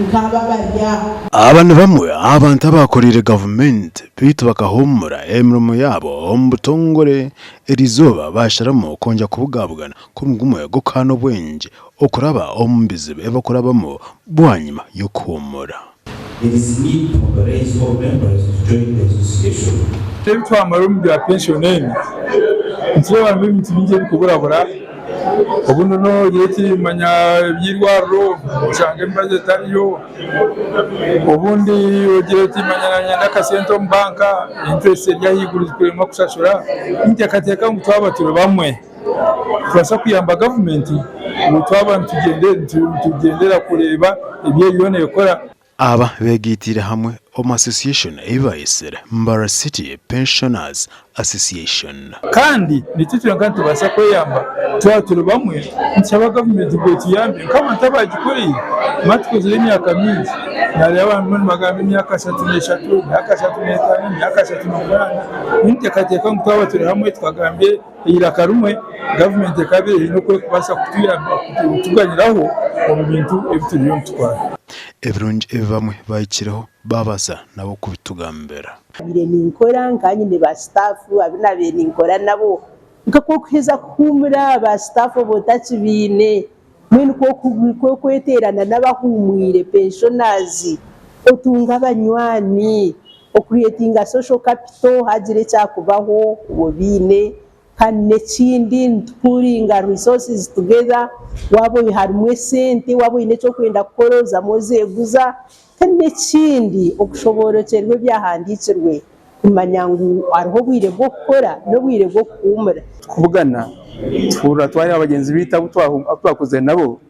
Nk'abo abari aha. Aba ni bamwe aha bantu abaakoreire gavumenti beitu bakahuumura emirimo yaabo omu butongore eriizooba baasharamu kwongyera kubugabugana nk'omurimo gumwe gw'okuhaana obwengye okuraba omu bizibu ebi barikurabamu bwanyima y'okuhuumura. There is need to mobilize all members to join the association. Ebi twamara omu bya penshoni enu, nitureeba harimu ebintu bingi ebikuburabura, obundi noogira oti manya eby'eirwariro oshanga emibazi etariyo, obundi ogira oti manya nanyenda akasente omu banka interest eri ahaiguru zikurema kushashura, ninteekateeka ngu twaba turi bamwe. Nitubaasa kuyamba gavumenti ngu twaba nitugyendera kureeba ebi eriyo neekora. Aba begaitiire hamwe omu association ei bayetsire Mbarara City Pensioners Association. Kandi nitwe twenka nitubaasa kweyamba twaba turi bamwe. Nitushaba gavumenti ngu etuyambe nk'abantu abaagikoreire. Manya tukozire emyaka mingi, naareeba abantu nibagamba emyaka ashatu n'eshatu, emyaka ashatu n'etaano, emyaka ashatu n'omunaana. Ninteekateeka ngu twaba turi hamwe tukagamba Eiraka rimwe, gavumenti ekaba eine oku erikubaasa kutuyamba kutuganyiraho omu bintu ebi turiyo nitukora. Ebirungi ebi bamwe bahikireho baabaasa nabo kubitugambira. Nabaire ninkora nkaba nyine ba sitaafu abu nabaire ninkora nabo nka ku orikuheza kuhuumura ba sitaafu oba otakibaine mbwenu ku orikweteerana n'abahuumwire, pensioners, otunga abanywani. Ocreatinga social capital hagira ekyakubaho oba obiine kandi nekindi nitu poolinga resources together waaba harimu esente waaba oyine ekyokwenda kukora ozamu ozeguza kandi nekindi okushoboorokyerwa ebyahandiikirwe kumanya ngu hariho obwire bwokukora nobwire bwokuhuumura. Tukubugana tuhurira twareeba bagyenzi baitu abu twakozire nabo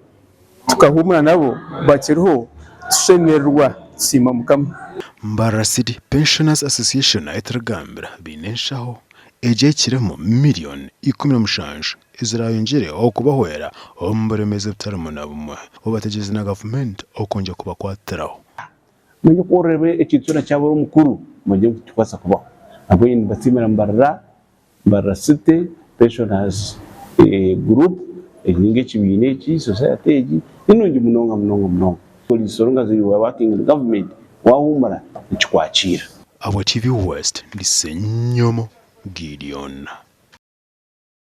Tukahuumura nabo bakiriho, tushemererwa, tusiima Mukama. Mbarara City Pensioners Association eturigambira baine enshaho egyekiremu miriyoni 17 ezirayongyere okubahwera omu buremeezi obutarimu na bumwe obu bategyerize na gavumenti okwongyera kubakwatiraho. Manya ku orikureeba ekintu kyona kyaba ori omukuru, manya ngu tikikubaasa kubaho. Ahabw'enki nibasiimira Mbarara Mbarara City Pensioners Group egi ninga ekibiina eki, society egi ni nungi munonga munonga munonga. So long as you are working in government wahumura nikikwakiira. Ahabwa TV West ndi Ssenyomo Gideon.